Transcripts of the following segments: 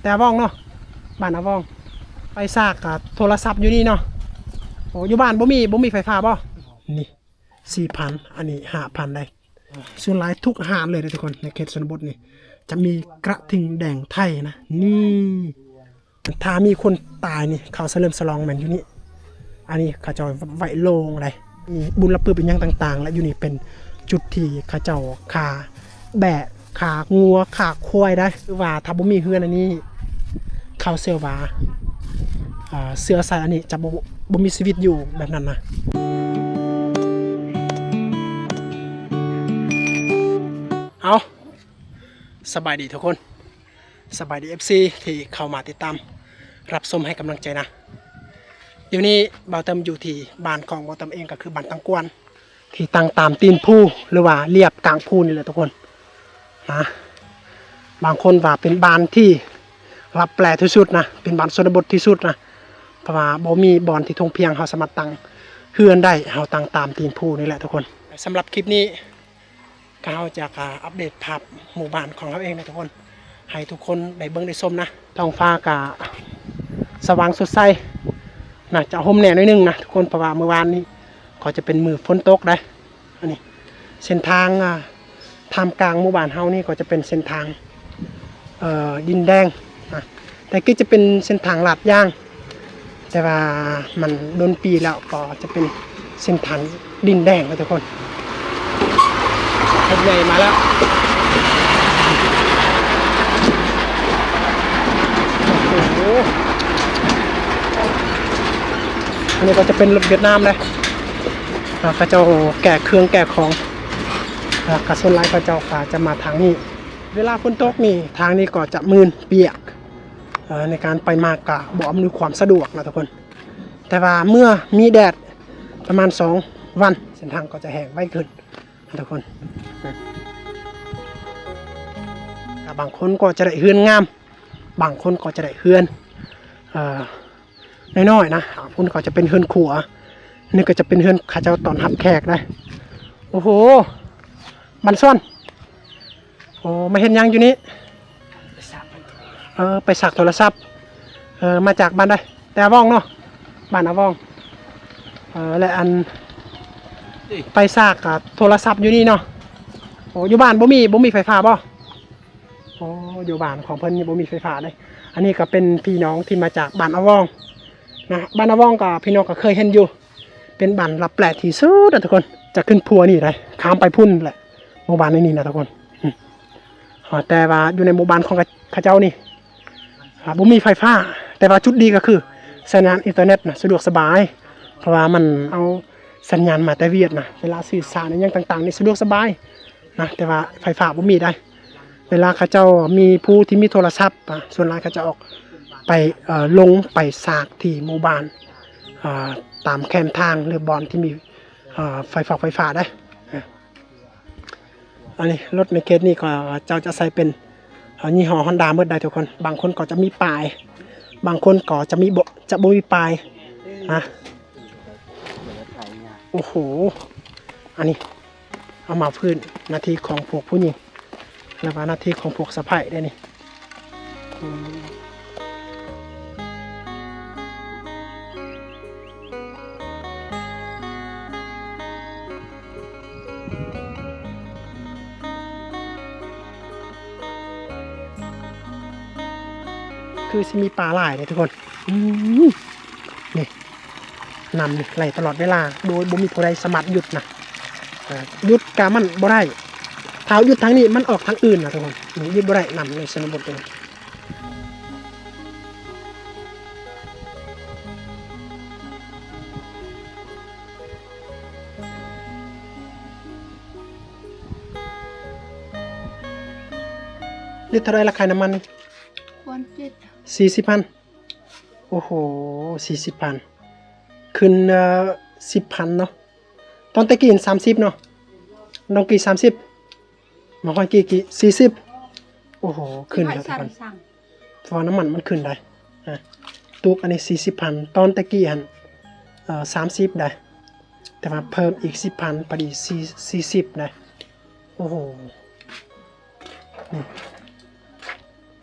ແຕ່ອາວອງເນາະ ບ້ານອາວອງ ໄປສາກກະໂທລະສັບຢູ່ນີ້ເນາະ. ໂອ້ ຢູ່ບ້ານບໍ່ມີ ບໍ່ມີໄຟຟ້າບໍ່? ນີ້ ສີ່ພັນ ອັນນີ້ ຫ້າພັນ ໄດ໋. ສ່ວນຫຼາຍທຸກຮ້ານເລີຍເດີທຸກຄົນ ໃນເຂດຊົນນະບົດນີ້ ຈະມີກະທິ່ງແດງໄທນະ ນີ້. ຖ້າມີຄົນຕາຍນີ້ ເຂົາສະເຫຼີມສະຫຼອງແມ່ນຢູ່ນີ້. ອັນນີ້ເຂົາເຈົ້າໄວ້ໂລງໄດ໋ ມີບຸນລະປຶບອີ່ຫຍັງຕ່າງໆ ແລະ ຢູ່ນີ້ເປັນຈຸດທີ່ເຂົາເຈົ້າຂ້າແບ້ ຂ້າງົວ ຂ້າຄວາຍໄດ໋. ຄືວ່າຖ້າບໍ່ມີເຮືອນອັນນີ້ ເຂົາເຊື່ອວ່າ ເອີ ເຊື້ອສາຍອັນນີ້ຈະບໍ່ ບໍ່ມີຊີວິດຢູ່ແບບນັ້ນນະ. ເອົາ ສະບາຍດີທຸກຄົນ ສະບາຍດີ ເອັຟຊີ ທີ່ເຂົ້າມາຕິດຕາມ ຮັບຊົມ ໃຫ້ກຳລັງໃຈນະ. ດຽວນີ້ບ່າວເຕີມຢູ່ທີ່ບ້ານຂອງບ່າວເຕີມເອງ ກໍຄືບ້ານຕັງກວນ ທີ່ຕັ້ງຕາມຕີນພູ ຫຼືວ່າລຽບກາງພູນີ້ແຫຼະທຸກຄົນນະ. ບາງຄົນວ່າເປັນບ້ານທີ່ລັບແລທີ່ສຸດນະ ເປັນບ້ານຊົນນະບົດທີ່ສຸດນະ ເພາະວ່າບໍ່ມີບ່ອນທີ່ທົ່ງພຽງ ເຮົາສາມາດຕັ້ງເຮືອນໄດ້ ເຮົາຕັ້ງຕາມຕີນພູນີ້ແຫຼະທຸກຄົນ. ສຳລັບຄລິບນີ້ ກໍເຮົາຈະ ອາ ອັບເດດພາບໝູ່ບ້ານຂອງເຮົາເອງນະທຸກຄົນ ໃຫ້ທຸກຄົນໄດ້ເບິ່ງໄດ້ຊົມນະ. ທ້ອງຟ້າກໍສະຫວ່າງສົດໃສນະ ຈະຮົ່ມແໜ້ໜ້ອຍໜຶ່ງນະທຸກຄົນ ເພາະວ່າມື້ວານນີ້ກໍຈະເປັນມື້ຝົນຕົກໄດ໋. ອັນນີ້ເສັ້ນທາງ ອາ ທ່າມກາງໝູ່ບ້ານເຮົານີ້ກໍຈະເປັນເສັ້ນທາງ ເອີ ດິນແດງນະ ແຕ່ກີ້ຈະເປັນເສັ້ນທາງລາດຢາງ ແຕ່ວ່າມັນດົນປີແລ້ວ ກໍຈະເປັນເສັ້ນທາງດິນແດງນະທຸກຄົນ. ລົດໃຫຍ່ມາແລ້ວ ໂອ້ໂຫ ອັນນີ້ກໍຈະເປັນລົດຫວຽດນາມເດ້ ເຂົາເຈົ້າແກ່ເຄື່ອງແກ່ຂອງ ແລ້ວກໍສ່ວນຫຼາຍເຂົາເຈົ້າກໍຈະມາທາງນີ້. ເວລາຝົນຕົກນີ້ ທາງນີ້ກໍຈະມື່ນປຽກ ເອີ ໃນການໄປມາກໍບໍ່ອຳນວຍຄວາມສະດວກນະທຸກຄົນ ແຕ່ວ່າເມື່ອມີແດດປະມານສອງວັນ ເສັ້ນທາງກໍຈະແຫ້ງໄວຂຶ້ນນະທຸກຄົນ. ກໍບາງຄົນກໍຈະໄດ້ເຮືອນງາມ ບາງຄົນກໍຈະໄດ້ເຮືອນ ເອີ ນ້ອຍໆ ນະ ພຸ້ນກໍຈະເປັນເຮືອນຄົວ ນີ້ກໍຈະເປັນເຮືອນເຂົາເຈົ້າຕ້ອນຮັບແຂກໄດ໋. ໂອ້ໂຫ ບັນຊວນ ໂອ້ ມາເຮັດຫຍັງຢູ່ນີ້? ເອີ ໄປສາກໂທລະສັບ ເອີ ມາຈາກບ້ານໃດ? ແຕ່ອາວອງເນາະ ບ້ານອາວອງ ເອີ ແລະ ອັນ ໄປສາກ ອາ ໂທລະສັບຢູ່ນີ້ເນາະ. ໂອ້ ຢູ່ບ້ານບໍ່ມີ ບໍ່ມີໄຟຟ້າບໍ່? ໂອ້ ຢູ່ບ້ານຂອງເພິ່ນນີ້ບໍ່ມີໄຟຟ້າເດ້. ອັນນີ້ກໍເປັນພີ່ນ້ອງທີ່ມາຈາກບ້ານອາວອງນະ ບ້ານອາວອງກໍພີ່ນ້ອງກໍເຄີຍເຫັນຢູ່ ເປັນບ້ານລັບແລທີ່ສຸດນະທຸກຄົນ ຈະຂຶ້ນພູນີ້ໄດ໋ ຂ້າມໄປພຸ້ນແຫຼະ ໝູ່ບ້ານໃນນີ້ນະທຸກຄົນ. ອືມ ເອີ ແຕ່ວ່າຢູ່ໃນໝູ່ບ້ານຂອງເຂົາເຈົ້ານີ້ ອາ ບໍ່ມີໄຟຟ້າ ແຕ່ວ່າຈຸດດີກໍຄືສັນຍານອິນເຕີເນັດນະ ສະດວກສະບາຍ ເພາະວ່າມັນເອົາສັນຍານມາແຕ່ຫວຽດນະ ເວລາສື່ສານອີ່ຫຍັງຕ່າງໆນີ້ສະດວກສະບາຍນະ ແຕ່ວ່າໄຟຟ້າບໍ່ມີໄດ໋. ເວລາເຂົາເຈົ້າມີຜູ້ທີ່ມີໂທລະສັບ ອາ ສ່ວນຫຼາຍເຂົາຈະອອກໄປ ເອີ ລົງໄປສາກທີ່ໝູ່ບ້ານ ອາ ຕາມແຄມທາງ ຫຼື ບ່ອນທີ່ມີ ເອີ ໄຟຟອກໄຟຟ້າໄດ໋. ອັນນີ້ລົດໃນເຂດນີ້ກໍເຈົ້າຈະໃຊ້ເປັນ ເອີ ຍີ່ຫໍ້ຮອນດ້າໝົດໄດ໋ທຸກຄົນ. ບາງຄົນກໍຈະມີປາຍ ບາງຄົນກໍຈະມີ ຈະບໍ່ມີປາຍນະ. ໂອ້ໂຫ ອັນນີ້ເອົາມາພື້ນ ໜ້າທີ່ຂອງພວກຜູ້ຍິງ ແລ້ວວ່າໜ້າທີ່ຂອງພວກສະໃພ້ເດ້ນີ້. ອືມ ຄືຊິມີປາຫຼາຍເດ້ທຸກຄົນ. ອືມ ນີ້ ນ້ຳນີ້ໄຫຼຕະຫຼອດເວລາ ໂດຍບໍ່ມີຜູ້ໃດສາມາດຢຸດນະ. ເອີ ຢຸດກະມັນບໍ່ໄດ້ ຖ້າເຮົາຢຸດທາງນີ້ມັນອອກທາງອື່ນນະທຸກຄົນ. ນີ້ ຢຸດບໍ່ໄດ້ ນ້ຳໃນຊົນນະບົດນີ້. ລິດເທົ່າໃດລະ ຂາຍນ້ຳມັນນີ້? ຄວນເຈັດ ສີ່ສິບພັນ. ໂອ້ໂຫ ສີ່ສິບພັນ ຂຶ້ນ ເອີ ສິບພັນເນາະ. ຕອນແຕ່ກີ້ສາມສິບເນາະ ນ້ອງກີ້ສາມສິບ ມາຮອດກີ້ ກີ້ສີ່ສິບ. ໂອ້ໂຫ ຂຶ້ນແລ້ວທຸກຄົນ ເພາະວ່ານ້ຳມັນມັນຂຶ້ນໄດ໋. ອາ ຕຸກອັນນີ້ສີ່ສິບພັນ ຕອນແຕ່ກີ້ຫັ້ນ ເອີ ສາມສິບໄດ໋ ແຕ່ວ່າເພີ່ມອີກສິບພັນ ພໍດີສີ່ ສີ່ສິບໄດ໋. ໂອ້ໂຫ ນີ້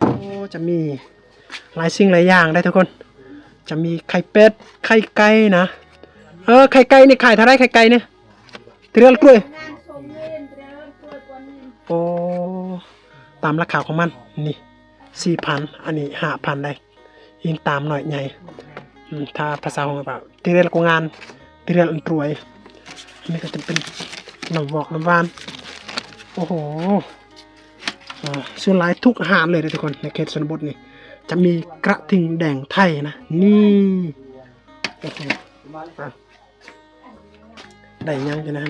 ໂອ້ ຈະມີ ຫຼາຍສິ່ງຫຼາຍຢ່າງໄດ໋ທຸກຄົນ. ຈະມີໄຂ່ເປັດ ໄຂ່ໄກ່ນະ. ເອີ ໄຂ່ໄກ່ນີ້ຂາຍເທົ່າໃດ ໄຂ່ໄກ່ນີ້? Trial kruy. ໂອ້ ຕາມລາຄາຂອງມັນ ນີ້ ສີ່ພັນ ອັນນີ້ ຫ້າພັນໄດ໋ ອີງຕາມນ້ອຍໃຫຍ່. ອືມ ຖ້າພາສາຂອງລາວ Trial kruy, Trial kruy. ອັນນີ້ກໍຈະເປັນນ້ຳວອກນ້ຳຫວານ. ໂອ້ໂຫ ເອີ ສ່ວນຫຼາຍທຸກຮ້ານເລີຍເດ້ທຸກຄົນ ໃນເຂດຊົນນະບົດນີ້ ຈະມີກະທິງແດງໄທນະ. ນີ້ ໂອ້ໂຫ ອ່ະ ໄດ້ຫຍັງຢູ່ນັ້ນ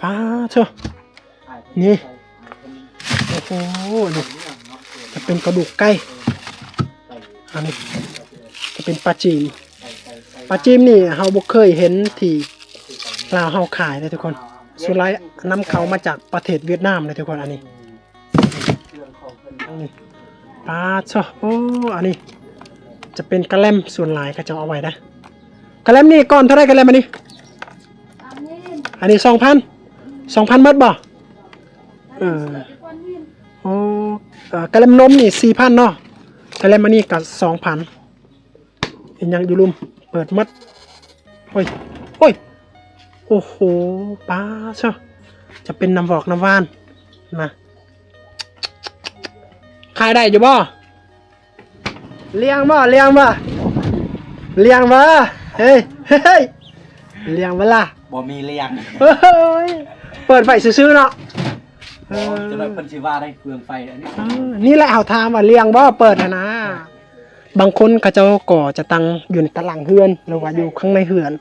ປາໂທ້ ນີ້ ໂອ້ໂຫ ນີ້ຈະເປັນກະດູກໄກ່. ອັນນີ້ຈະເປັນປາຈີນ. ປາຈີນນີ້ເຮົາບໍ່ເຄີຍເຫັນທີ່ລາວເຮົາຂາຍເດ້ທຸກຄົນ. ສ່ວນຫຼາຍນຳເຂົ້າມາຈາກປະເທດຫວຽດນາມເດ້ທຸກຄົນ. ອັນນີ້ ນີ້ ປາໂທ້ ໂອ້ ອັນນີ້ຈະເປັນກະແລັມ. ສ່ວນຫຼາຍເຂົາເຈົ້າເອົາໄວ້ນະ. ກະແລັມນີ້ກ້ອນເທົ່າໃດ ກະແລັມອັນນີ້? ອັນນີ້ສອງພັນ ສອງພັນໝົດບໍ່? ເອີ ໂອ້ ເອີ ກະແລັມນົມນີ້ສີ່ພັນເນາະ. ກະແລັມອັນນີ້ກໍສອງພັນ. ອີຫຍັງຢູ່ລຸ່ມ ເປີດໝົດ. ໂອ້ຍ ໂອ້ຍ ໂອ້ໂຫ ປາຊະ ຈະເປັນນ້ຳວອກນ້ຳຫວານນະ. ຂາຍໄດ້ຢູ່ບໍ່? ລ້ຽງບໍ່? ລ້ຽງບໍ່? ລ້ຽງບໍ່? ເຮີ້ຍ ເຮີ້ຍ ລ້ຽງບໍ່ລະ? ບໍ່ມີລ້ຽງ. ໂອ້ຍ ເປີດໄວ້ຊື່ໆເນາະ. ເອີ ເອີ ຈັກໜ້ອຍເພິ່ນຊິວ່າໄດ້ເປືອງໄຟອັນນີ້. ເອີ ນີ້ແຫຼະເຮົາຖາມວ່າລ້ຽງບໍ່ ເປີດຫັ້ນນະ. ບາງຄົນເຂົາເຈົ້າກໍຈະຕັ້ງຢູ່ໃນຕາລ່າງເຮືອນ ຫຼືວ່າຢູ່ຂ້າງໃນເຮືອນ.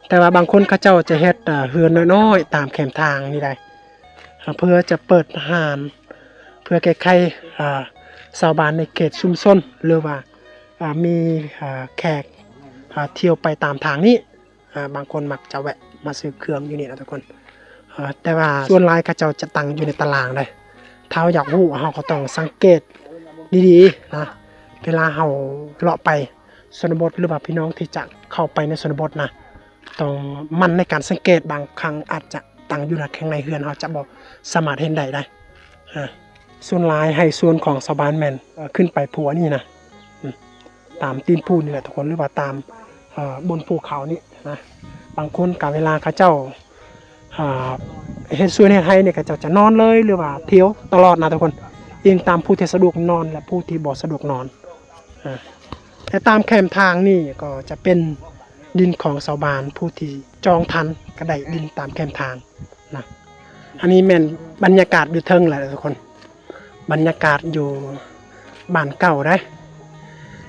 ແຕ່ວ່າບາງຄົນເຂົາເຈົ້າຈະເຮັດ ເອີ ເຮືອນນ້ອຍໆຕາມແຄມທາງນີ້ໄດ໋ ເພື່ອຈະເປີດຮ້ານ ເພື່ອແກ້ໄຂ ເອີ ຊາວບ້ານໃນເຂດຊຸມຊົນ ຫຼືວ່າ ເອີ ມີ ເອີ ແຂກ ເອີ ທ່ຽວໄປຕາມທາງນີ້. ອ່າ ບາງຄົນມັກຈະແວະມາຊື້ເຄື່ອງຢູ່ນີ້ນະທຸກຄົນ. ເອີ ແຕ່ວ່າສ່ວນຫຼາຍເຂົາເຈົ້າຈະຕັ້ງຢູ່ໃນຕາລ່າງເດ້. ຖ້າເຮົາຢາກຮູ້ ເຮົາກໍຕ້ອງສັງເກດດີໆນະ. ເວລາເຮົາເລາະໄປຊົນນະບົດ ຫຼືວ່າພີ່ນ້ອງທີ່ຈະເຂົ້າໄປໃນຊົນນະບົດນະ ຕ້ອງໝັ່ນໃນການສັງເກດ. ບາງຄັ້ງອາດຈະຕັ້ງຢູ່ໃນ ຂ້າງໃນເຮືອນ ເຮົາຈະບໍ່ສາມາດເຫັນໄດ້ໄດ໋. ເອີ ສ່ວນຫຼາຍໄຮ່ສວນຂອງຊາວບ້ານແມ່ນ ເອີ ຂຶ້ນໄປພູອັນນີ້ນະ ອືມ ຕາມຕີນພູນີ້ແຫຼະທຸກຄົນ ຫຼືວ່າຕາມ ເອີ ບົນພູເຂົານີ້ນະ. ບາງຄົນກໍເວລາເຂົາເຈົ້າ ເອີ ເຮັດສວນເຮັດໄຮ່ນີ້ ເຂົາເຈົ້າຈະນອນເລີຍ ຫຼືວ່າທ່ຽວຕະຫຼອດນະທຸກຄົນ ອີງຕາມຜູ້ທີ່ສະດວກນອນ ແລະ ຜູ້ທີ່ບໍ່ສະດວກນອນ. ເອີ ແລະ ຕາມແຄມທາງນີ້ກໍຈະເປັນດິນຂອງຊາວບ້ານ ຜູ້ທີ່ຈອງທັນກໍໄດ້ດິນຕາມແຄມທາງ. ນະ ອັນນີ້ແມ່ນບັນຍາກາດຢູ່ເທິງແຫຼະທຸກຄົນ ບັນຍາກາດຢູ່ບ້ານເກົ່າເດ້.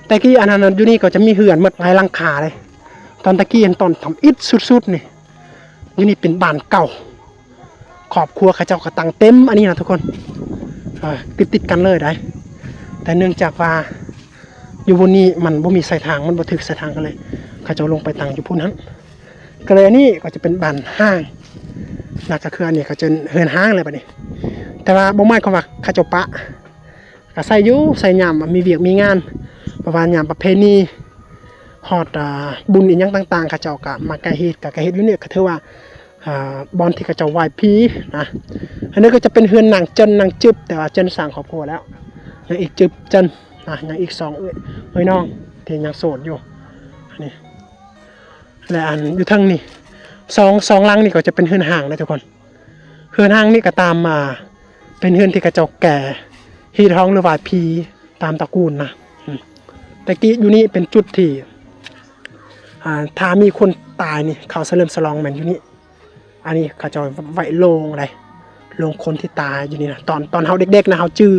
ແຕ່ກີ້ອັນນັ້ນ ຢູ່ນີ້ກໍຈະມີເຮືອນໝົດຫຼາຍຫຼັງຄາເດ້. ຕອນຕະກີ້ ຕອນທຳອິດສຸດໆນີ້ ຢູ່ນີ້ເປັນບ້ານເກົ່າ ຄອບຄົວເຂົາເຈົ້າກໍຕັ້ງເຕັມອັນນີ້ນະທຸກຄົນ ເອີ ຕິດໆກັນເລີຍໄດ໋. ແຕ່ເນື່ອງຈາກວ່າຢູ່ບ່ອນນີ້ມັນບໍ່ມີສາຍທາງ ມັນບໍ່ຖືກສາຍທາງ ກໍເລີຍເຂົາເຈົ້າລົງໄປຕັ້ງຢູ່ພຸ້ນຫັ້ນ. ກໍເລີຍອັນນີ້ກໍຈະເປັນບ້ານຮ້າງນະ ກໍຄືອັນນີ້ເຂົາເອີ້ນເຮືອນຮ້າງແຫຼະບັດນີ້. ແຕ່ວ່າບໍ່ໝາຍຄວາມວ່າເຂົາເຈົ້າປະ ກໍໃຊ້ຢູ່ ໃຊ້ຍາມວ່າມີວຽກມີງານ ເພາະວ່າຍາມປະເພນີ ຮອດ ອ່າ ບຸນອີ່ຫຍັງຕ່າງໆ ເຂົາເຈົ້າກໍມາກະເຮັດ ກໍກະເຮັດຢູ່ນີ້ ກໍຖືວ່າ ອ່າ ບ່ອນທີ່ເຂົາເຈົ້າໄຫວ້ຜີນະ. ອັນນີ້ກໍຈະເປັນເຮືອນນາງເຈີນ ນາງຈຶບ ແຕ່ວ່າເຈີນສ້າງຄອບຄົວແລ້ວ ຍັງອີກຈຶບ ເຈີນນະ ຍັງອີກສອງເອື້ອຍ ເອື້ອຍນ້ອງທີ່ຍັງໂສດຢູ່. ອັນນີ້ ແລະ ອັນຢູ່ເທິງນີ້ ສອງ ສອງຫຼັງນີ້ກໍຈະເປັນເຮືອນຮ້າງເດ້ທຸກຄົນ. ເຮືອນຮ້າງນີ້ກໍຕາມ ອ່າ ເປັນເຮືອນທີ່ເຂົາເຈົ້າແກ່ຮີດຮ້ອງ ຫຼື ໄຫວ້ຜີຕາມຕະກູນນະ. ອືມ ແຕ່ກີ້ຢູ່ນີ້ເປັນຈຸດທີ່ ອ່າ ຖ້າມີຄົນຕາຍນີ້ ເຂົາສະເຫຼີມສະຫຼອງແມ່ນຢູ່ນີ້. ອັນນີ້ເຂົາເຈົ້າໄວ້ໂລງໃດ ໂລງຄົນທີ່ຕາຍຢູ່ນີ້ນະ. ຕອນ ຕອນເຮົາເດັກໆນະ ເຮົາຈື່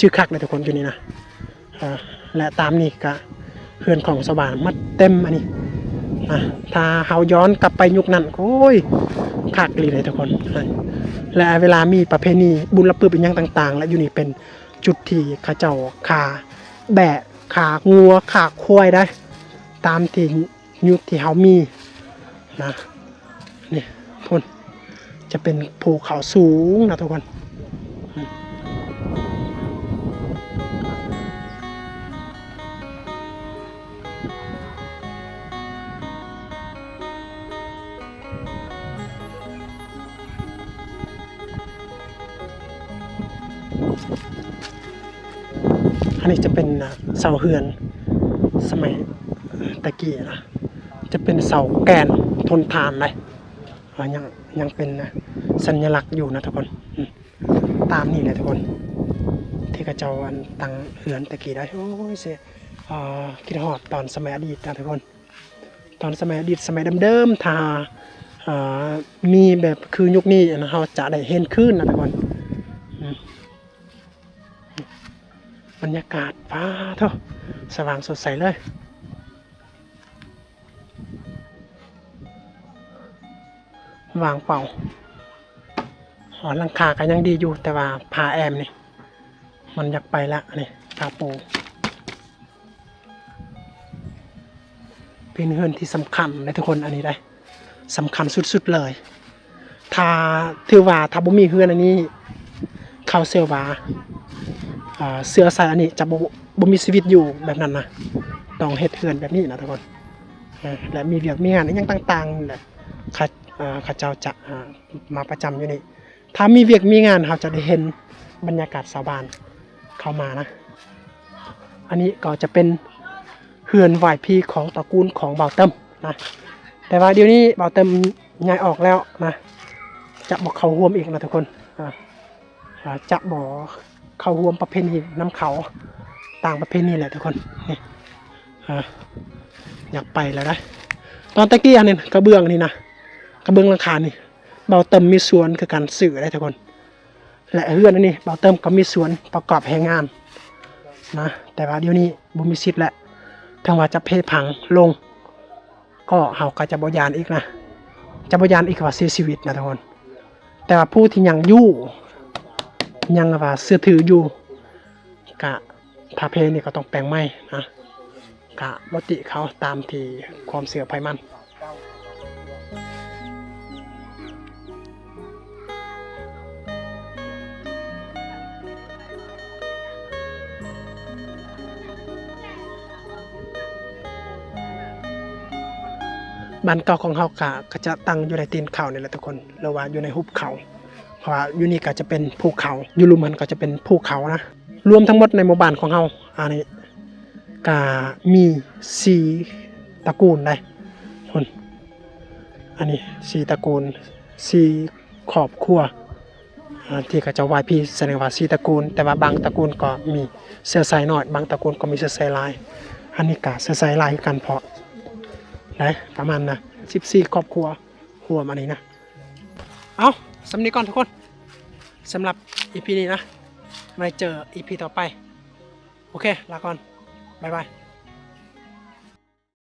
ຈື່ຄັກເດ້ທຸກຄົນ ຢູ່ນີ້ນະ. ເອີ ແລະ ຕາມນີ້ກະເຮືອນຂອງຊາວບ້ານໝົດເຕັມອັນນີ້ນະ. ຖ້າເຮົາຍ້ອນກັບໄປຍຸກນັ້ນ ໂອ້ຍ ຄັກອີ່ຫຼີເດ້ທຸກຄົນ. ແລະ ເວລາມີປະເພນີບຸນລະປຶບອີ່ຫຍັງຕ່າງໆ ແລະ ຢູ່ນີ້ເປັນຈຸດທີ່ເຂົາເຈົ້າຂ້າແບ້ ຂ້າງົວ ຂ້າຄວາຍໄດ໋ ຕາມທີ່ ຍຸກທີ່ເຮົາມີນະ. ນີ້ພຸ້ນ ຈະເປັນພູເຂົາສູງນະທຸກຄົນ. ອັນ ນີ້ຈະເປັນເສົາເຮືອນສະໄໝແຕ່ກີ້ນະ ຈະເປັນເສົາແກ່ນທົນທານເດ້ ຍັງ ຍັງເປັນສັນຍະລັກຢູ່ນະທຸກຄົນ. ຕາມນີ້ແຫຼະທຸກຄົນ ທີ່ເຂົາເຈົ້າອັນຕັ້ງເຮືອນແຕ່ກີ້ໄດ້. ໂອ້ຍ ຊິຄິດຮອດຕອນສະໄໝອະດີດນະທຸກຄົນ. ຕອນສະໄໝອະດີດ ສະໄໝເດີມໆ ຖ້າ ເອີ ມີແບບຄືຍຸກນີ້ ອັນ ເຮົາຈະໄດ້ເຫັນຄືນນະທຸກຄົນ. ອືມ ບັນຍາກາດ ປາໂທ້ ສະຫວ່າງສົດໃສເລີຍ ວ່າງເປົ່າ. ອໍ ຫຼັງຄາກໍຍັງດີຢູ່ ແຕ່ວ່າຝາແອ້ມນີ້ມັນຢາກໄປລະ ນີ້ຝາປູ. ເປັນເຮືອນທີ່ສຳຄັນເດ້ທຸກຄົນ ອັນນີ້ໄດ໋ ສຳຄັນສຸດໆເລີຍ. ຖ້າ ຖືວ່າຖ້າບໍ່ມີເຮືອນອັນນີ້ ເຂົາເຊື່ອວ່າ ເອີ ເຊື້ອສາຍອັນນີ້ຈະບໍ່ ບໍ່ມີຊີວິດຢູ່ແບບນັ້ນນະ. ຕ້ອງເຮັດເຮືອນແບບນີ້ນະທຸກຄົນ ເອີ ແລະ ມີວຽກມີງານອີ່ຫຍັງຕ່າງໆແຫຼະ ເຂົາ ເອີ ເຂົາເຈົ້າຈະ ເອີ ມາປະຈຳຢູ່ນີ້. ຖ້າມີວຽກມີງານ ເຮົາຈະໄດ້ເຫັນບັນຍາກາດຊາວບ້ານເຂົ້າມານະ. ອັນນີ້ກໍຈະເປັນເຮືອນໄຫວ້ຜີຂອງຕະກູນຂອງບ່າວເຕີມນະ ແຕ່ວ່າດຽວນີ້ບ່າວເຕີມຍ້າຍອອກແລ້ວນະ ຈະບໍ່ເຂົ້າຮ່ວມອີກນະທຸກຄົນ ອາ ອາ ຈະບໍ່ເຂົ້າຮ່ວມປະເພນີນຳເຂົາ ຕ່າງປະເພນີແຫຼະທຸກຄົນ. ນີ້ ອາ ຢາກໄປແລ້ວໄດ໋. ຕອນແຕ່ກີ້ອັນນີ້ ກະເບື້ອງນີ້ນະ ກະເບື້ອງຫຼັງຄານີ້ ບ່າວເຕີມມີສ່ວນຄືກັນຊື້ໄດ໋ທຸກຄົນ ແລະ ເຮືອນອັນນີ້ບ່າວເຕີມກໍມີສ່ວນປະກອບແຮງງານນະ ແຕ່ວ່າດຽວນີ້ບໍ່ມີສິດແລ້ວ. ເຖິງວ່າຈະເພພັງລົງ ກໍເຮົາກໍຈະບໍ່ຢ້ານອີກນະ ຈະບໍ່ຢ້ານອີກວ່າເສຍຊີວິດນະທຸກຄົນ. ແຕ່ວ່າຜູ້ທີ່ຍັງຢູ່ ຍັງວ່າເຊື່ອຖືຢູ່ ກະ ຖ້າເພນີ້ກໍຕ້ອງແປງໃໝ່ນະ ກະບໍ່ຕິເຂົາ ຕາມທີ່ຄວາມເຊື່ອໃຜມັນ. ບ້ານເກົ່າຂອງເຮົາກະ ກະຈະຕັ້ງຢູ່ໃນຕີນເຂົານີ້ແຫຼະທຸກຄົນ ຫຼືວ່າຢູ່ໃນຫຸບເຂົາ ເພາະວ່າຢູ່ນີ້ກໍຈະເປັນພູເຂົາ ຢູ່ລຸ່ມຫັ້ນກໍຈະເປັນພູເຂົານະ. ລວມທັງໝົດໃນໝູ່ບ້ານຂອງເຮົາ ອັນນີ້ກະມີສີ່ຕະກູນໄດ໋ ພຸ້ນ ອັນນີ້ສີ່ຕະກູນ ສີ່ຄອບຄົວ ອາ ທີ່ເຂົາເຈົ້າໄຫວ້ຜີ ສະແດງວ່າສີ່ຕະກູນ ແຕ່ວ່າບາງຕະກູນກໍມີເຊື້ອສາຍນ້ອຍ ບາງຕະກູນກໍມີເຊື້ອສາຍຫຼາຍ. ອັນນີ້ກະເຊື້ອສາຍຫຼາຍຄືກັນ ເພາະໄດ້ປະມານນະ ສິບສີ່ຄອບຄົວ ຮວມອັນນີ້ນະ. ເອົາ ສ່ຳນີ້ກ່ອນທຸກຄົນ ສຳລັບອີພີນີ້ນະ ໄວ້ເຈີອີພີຕໍ່ໄປ. ໂອເຄ ລາກ່ອນ ບາຍບາຍ.